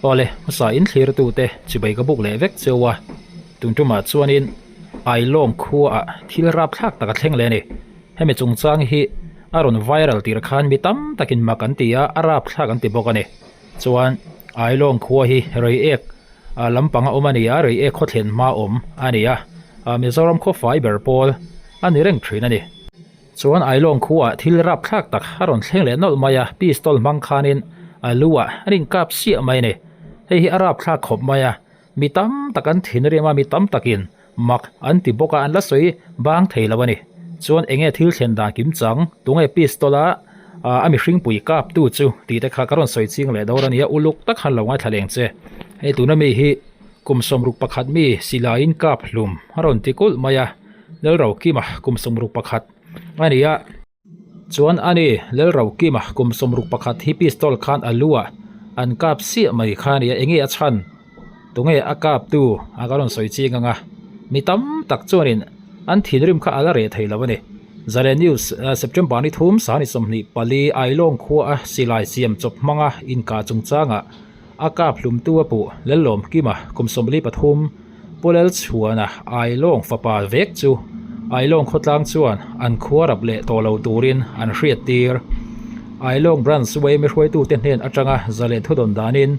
Awle, hmasa in thlirtute chibai ka buk leh vek cheu a, tun tumah chuanin Ailawng khuaah thil rapthlak tak a thleng leh a ni. Hemi chungchang hi a rawn viral tir khan mi tam takin mak an ti a, a rapthlak an ti bawk a ni. Chuan Ailawng khua hi Reiek lampanga awm a ni a, Reiek khawthlen hma awm a ni a, Mizoram khawfai ber pawl a ni reng thin a ni. Chuan Ailawng khuaah thil rapthlak tak a rawn thleng leh nawlh mai a, pistol hmang khanin a lu ah an inkap siah mai a ni. Hei hi a rapthlak khawp mai a, mi tam tak an thinrim a, mi tam takin mak an ti bawk a, an la sawi bang thei lo a ni. Chuan enge thil thlen dan kim chang, tunge pistol a a mihring pui kap tu chu tih te kha ka rawn sawi ching leh dawr a nia, uluk tak khan lo ngaithla leng che. Hei tuna mi hi kum 61 mi silaiin kap hlum a rawn ti kulh mai a. Lalrokima kum 61 a ni a. Chuan a ni, Lalrokima kum 61 hi pistol khan a lu ah an kap siah mai kha a ni a, enge a chhan? Tunge a kap tu a ka rawn sawi ching ang a, mi tam tak chuanin an thinrim kha a la reh thei lo a ni. Zalen News, September ni thum sani 24 Ailawng khua a silai siam chawp hmanga inkah chungchangah a kap hlumtu a puh Lallawmkima kum 43 Pu Lalchhuana Ailawng fapa vek chu Ailawng khawtlang chuan an khua rap leh tawh lo turin an hriat tir. Ailawng Branch YMA hruaitute hnen atanga zalen thudawn danin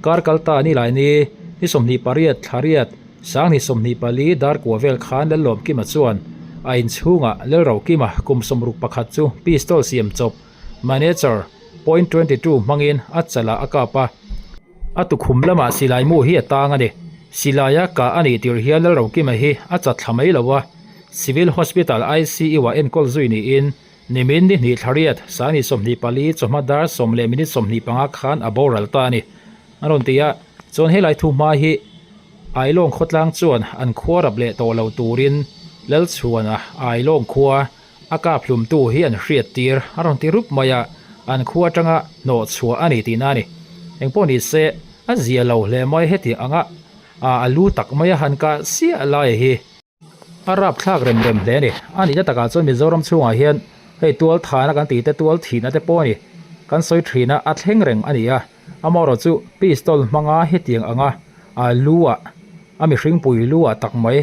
kar kal ta ni lai ni ni 28 thla riat sang ni 24 dar kua vel khan Lallawmkima chuan a inchhungah Lalrokima kum 61 chu pistol siam chawp manager point 22 hmangin a chalah a kap a. A tukhum lamah silai mu hi a tang a ni. Silaia kah a nih tirh hian Lalrokima hi a chat thla mai lo a, Civil Hospital ICU ah enkawl zui niin nimin ni hnih thla riat sani 24 chawhma dar sawm leh minute 25 khan a boral ta a ni. A rawn ti a, chuan helai thu hma hi Ailawng khawtlang chuan an khua rap leh tawh lo turin Lalchhuana Ailawng khua A kap hlumtu hi an hriat tir a rawn ti rup mai a, an khua atanga hnawh chhuah a ni tihna a ni. Engpawh ni se, a zia lo hle mai heti anga a lu tak mai a han kah siah lai hi. A rapthlak rem rem hle a ni. A nihna takah chuan Mizoram chhungah hian hei tual thana kan tih te, tual thihna te pawh a ni. Kan sawi thin a, a thleng reng a ni a. Amaherawh chu pistol hmanga hetiang anga a lu ah a mihring pui lu ah tak mai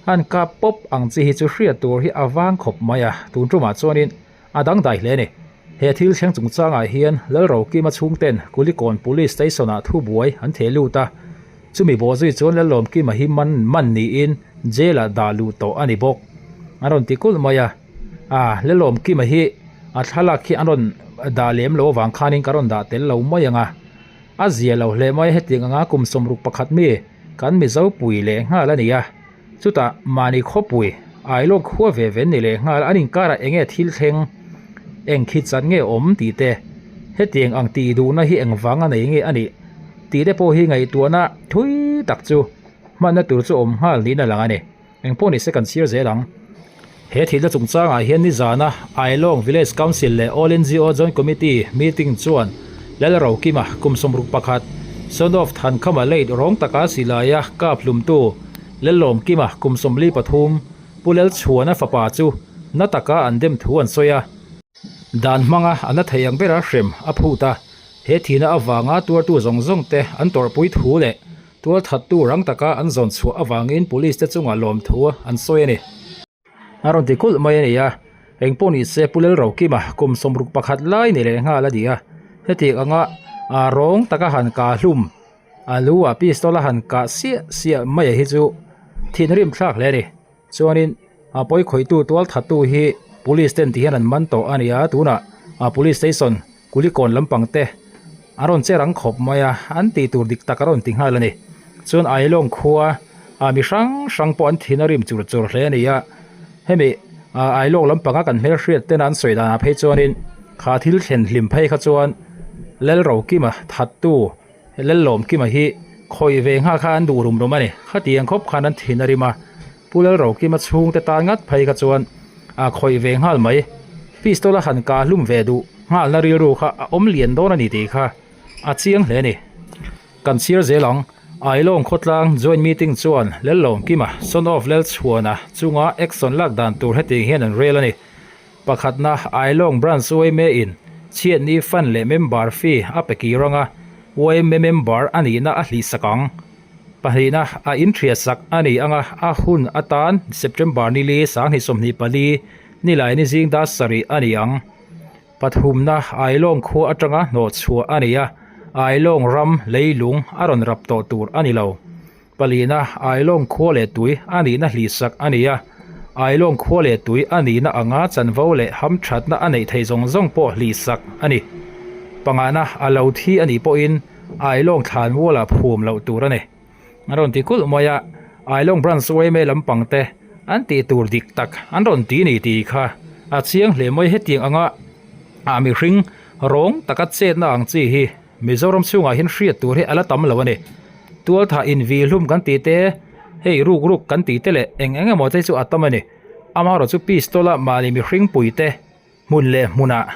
an kap pawp ang chi hi chu hriat tur hi a vang khawp mai a, tun tumah chuanin a dangdai hle a ni. He thil thleng chungchangah hian Lalrokima chhungten Kulikawn Police Station ah thubuai an theh lut a, chumi bawhzui chuan Lallawmkima hi man man niin jail ah dah luh tawh a ni bawk. An rawn ti kulh mai a, ah Lallawmkima hi a thlalak hi an rawn dah lem lo avang khanin ka rawn dah tel lo mai ang a. A zia lo hle mai hetiang anga kum 61 mi kan Mizo pui leh nghal a ni a, chutah mahni khawpui Ailawng khua ve ve ni leh nghal an inkarah eng nge thil thleng eng khi chan nge awm tih te, hetiang ang tih duhna hi engvang a nei nge a nih tih te pawh hi ngaihtuahna thui tak chu hmanna tur chu awm nghal niin a lang a ni. Eng pawh ni se kan chhiar zel ang. He thilna chungchangah hian nizana Ailawng Village Council leh All NGO Joint Committee meeting chuan Lalrokima kum 61, son of Thankhama late rawng taka silaia kap hlumtu Lallawmkima kum 43, Pu Lalchhuana fapa chu na taka an dem thu an sawi a. Dan hmanga a na thei ang bera hrem a phut a, he thihna avanga tuartu zawng zawng te an tawrhpui thu leh Tualthattu rang taka an zawn chhuah avangin police te chungah lawmthu an sawi a ni. A rawn ti kulh mai a ni a, eng pawh ni se Pu Lalrokima kum 61 lai ni leh nghal a ni a, hetiang anga a rawng taka han kah hlum a lu ah pistol a han kah siah siah mai hi chu thinrim thlak hle a ni. Chuanin a pawi khawihtu tualthattu hi police ten ti hian an man tawh a ni a, tunah a police station Kulikawn lampang te a rawn che rang khawp mai a, an tih tur dik tak a rawn ti nghal a ni. Chuan Ailawng khua ah mi hrang hrang pawh an thin a rim chur chur hle a ni a, hemi ah Ailawng lampanga kan hmelhriat ten an sawi danah phei chuanin kha thil thlen hlim phei kha chuan Lalrokima thattu Lallawmkima hi khawih ve nghal kha an duh rum rum a ni. Khatiang khawp khan an thin a rim a, Pu Lalrokima chhungte tan ngat phei kha chuan a khawih ve nghal mai. Pistol a han kah hlum ve duh nghalna rilru kha a awm lian dawn a ni tih kha a chiang hle a ni. Kan chhiar zel ang, Ailawng khawtlang joint meeting chuan Lallawmkima, son of Lalchhuana chunga action lak dan tur hetiang hian an rel a ni. Pakhatna, Ailawng Branch yma in chhiatni fund leh member fee a pe kir ang a. Yma member a nihna a hlihsak ang. Pahnihna, a inhriatsak a ni anga a hun atan September nili 2024 nilaini zing dar sarih a ni ang. Pathumna, Ailawng khua atanga hnawhchhuah a ni a, Ailawng ram leilung a rawn rap tawh tur a ni lo. Palina, Ailawng khua leh tui a nihna hlihsak a ni a, Ailawng khua leh tui a nihna anga chanvo leh hamthatna a neih theih zawng zawng pawh hlihsak a ni. Pangana, a lo thi a nih pawhin Ailawng thlanmualah phum loh tur a ni. A rawn ti kulh mai a, Ailawng Branch yma lampang te an tih tur dik tak an rawn ti ni tih kha a chiang hle mai. Hetiang anga a mihring rawng taka chetna ang chi hi Mizoram chhungah hian hriat tur hi a la tam lo a ni. Tualthah invihlum kan tih te, hei ruk ruk kan tih te leh eng eng emaw te chu a tam a ni. Amaherawhchu chu pistol a mahni mihring pui te hmun leh hmunah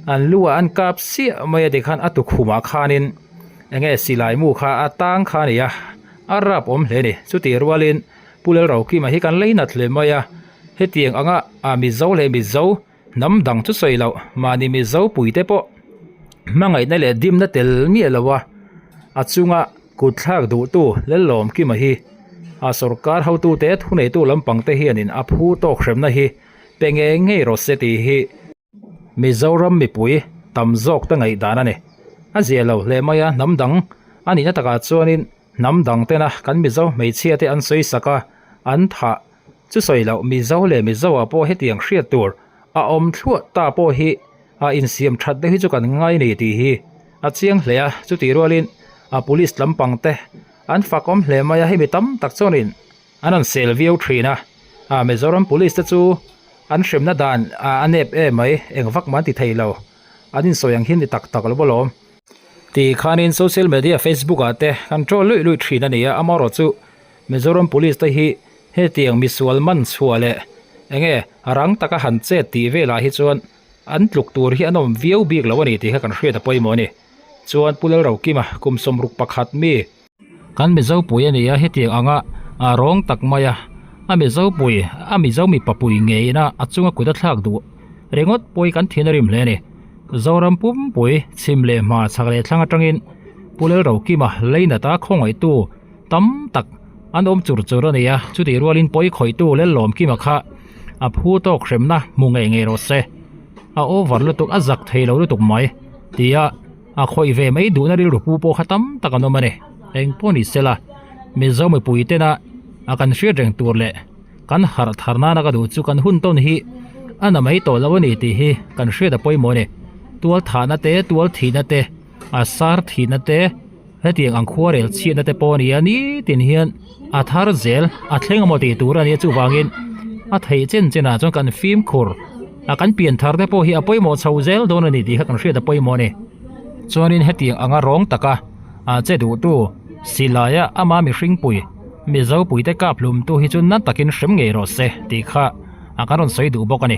an lu ah an kap siah mai a tikhan a tukhumah khanin eng nge silai mu kha a tang kha a ni a, a rap awm hle a ni. Chutih rualin Pu Lalrokima hi kan leinat hle mai a, hetiang anga a Mizo leh Mizo hnam dang chu sawi loh mahni Mizo puite pawh hmangaihna leh dimna tel miah lo a, a chunga kut thlak duhtu Lalawmkima hi a sorkar hotute thuneitu lampangte hianin a phu tawk hremna hi pe ngei ngei rawh se tih hi Mizoram mipui tam zawk te ngaihdan a ni. A zia lo hle mai a, hnam dang a nihna takah chuanin hnam dang tena kan Mizo hmeichhia te an sawi sak a, an thah chu sawi loh Mizo leh Mizo ah pawh hetiang hriat tur a awm thluah ta pawh hi a insiam that deuh hi chu kan ngai ni tih hi a chiang hle a, chutih rualin a police lampang te an fak awm hle mai a, hemi tam tak chuanin An rawn sel viau thin a, ah Mizoram Police te chu an hremna dan ah a nep em mai, eng vak mah an ti thei lo, an insawi ang hian ni tak tak lo alawm. Tih khanin social media Facebook ah te kan troll luih luih thin a ni a, amaherawh chu Mizoram Police te hi hetiang misual man chhuah leh enge rang taka han chet tih velah hi chuan an tluk tur hi an awm viau bik lo a ni tih kha kan hriat a pawimawh a ni. Chuan Pu Lalrokima kum 61 mi, Kan Mizo pui a ni a, hetiang anga a rawng tak mai a, a Mizo pui, a Mizo mipa pui ngeiin a a chunga kut a thlak duh ringawt pawh kan thin a rim hle a ni. Zoram pumpui chhim leh hma chhak leh thlang atangin Pu Lalrokima leinata khawngaihtu tam tak an awm chur chur a ni a, chutih rualin pawi khawihtu Lallawmkima kha a phu tawk hremna hmu ngei ngei rawh se. A over lutuk, a zak thei lo lutuk mai tia A khawih ve mai duhna rilru pu pawh kha tam tak an awm a ni. Eng pawh ni sela, Mizo mipui tena a kan hriat reng tur leh kan harh thar nana ka duh chu kan hun tawn hi a na mai tawh lo a ni tih hi kan hriat a pawimawh a ni. Tual thahna te, tual thihna te, a sar thihna te, hetiang ang khuarel chhiatna te pawh a ni a, nitin hian a thar zel a thleng emaw tih tur a nia chuvangin a theih chen chenah chuan kan fimkhur a kan pian thar te pawh hi a pawimawh chho zel dawn a ni tih kha kan hriat a pawimawh a ni chuanin hetiang anga rawng taka a che duhtu silaia ama mihring pui mizo pui te kap hlum tu hi chu na takin hrem ngei rawh se tih kha a kan rawn sawi duh bawk a ni.